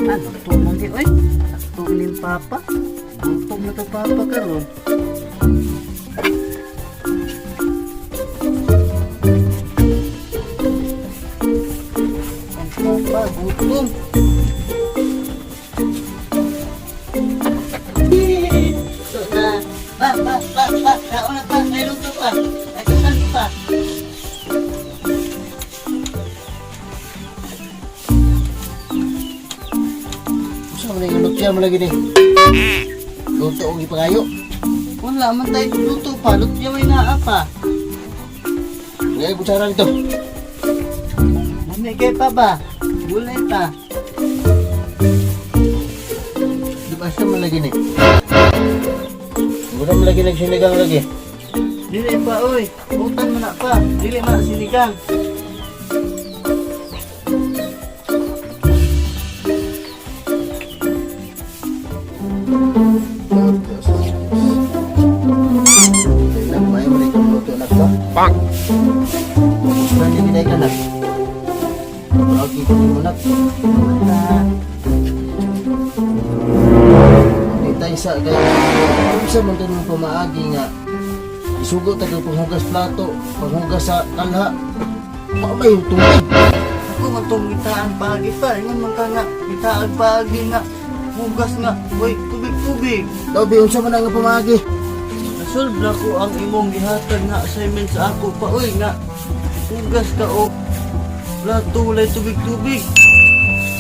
Ano to man di oy? Sakto ning papa. Gutom na to papa karon. Ang papa gutom. Ito na. Pa, pa, pa, pa. Kaon na pa. May luto pa. Ay, kasan pa. Unsa man yung lutya mo lagi ni? Luto og ipangayo. Wala man tayo luto pa. Luto may naa pa. Ngay kutsara nito. Mamigay pa ba? Gulay pa. Di ba siya man lagi ni? Wala man lagi nagsinigang lagi. Dili pa, oy. Utan mo na pa. Dili man na sinigang. Nak, may mo na itong luto nak ba? Pang! Gusto ni ginay ka nak. Lagi ko mo nak. Wala. Di tayo sa kay unsa man tanong pamaagi nga isugo ta kag panghugas plato, panghugas sa kalha. Pa may tubig. Ako man tong gitaan paagi pa. Ingon man ka nga. Gitaan paagi nga. Hugas nga. Oy, tubig-tubig. Labi unsa man ang pamaagi? Nasolve na ko ang imong gihatag nga assignment sa ako pa, oy nga. Hugas ka o plato walay tubig-tubig.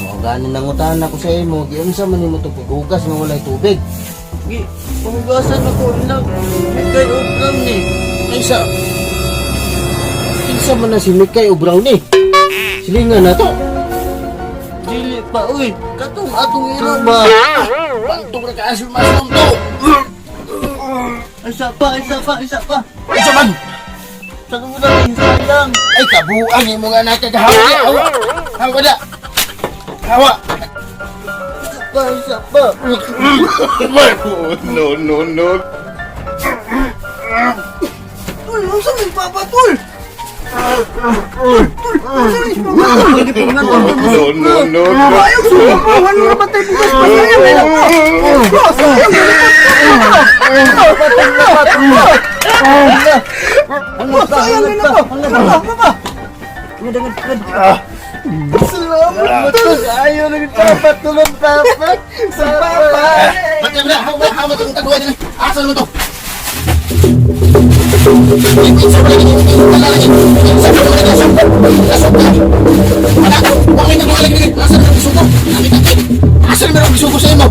Mao gani nangutahan ako sa imo, giunsa man nimo to paghugas nga walay tubig. Gi, pahugasan ako ilang bigay og ni. Kinsa Kinsa man na si Mikay o Brownie? Silingan na to. Dili pa, oy. Katong atong iro ba? Pantong na kaasul maslom to. Isa pa, isa pa, isa pa. Unsa man? Sa kong lang, sayang. Ay kabuang imo nga nakagahawa. Hawa. Hawa na. Hawa. Isa pa, isa pa. No, no, no. Tol, unsa may papa, tol? Tol, unsa may papa, tol? No, no, no, no. Ayaw, suka pa. Wala na patay bukas pa. Sayang, may lang pa. Bro, sayang, may lang pa. Sayang, may lang pa. Papa, papa. Salamat, tol. Ayaw na ni papa, tulong papa. Sa papa. Patay na, hawa, hawa itong taguan nila. Asa naman to? Asa naman ang gisugo sa imo?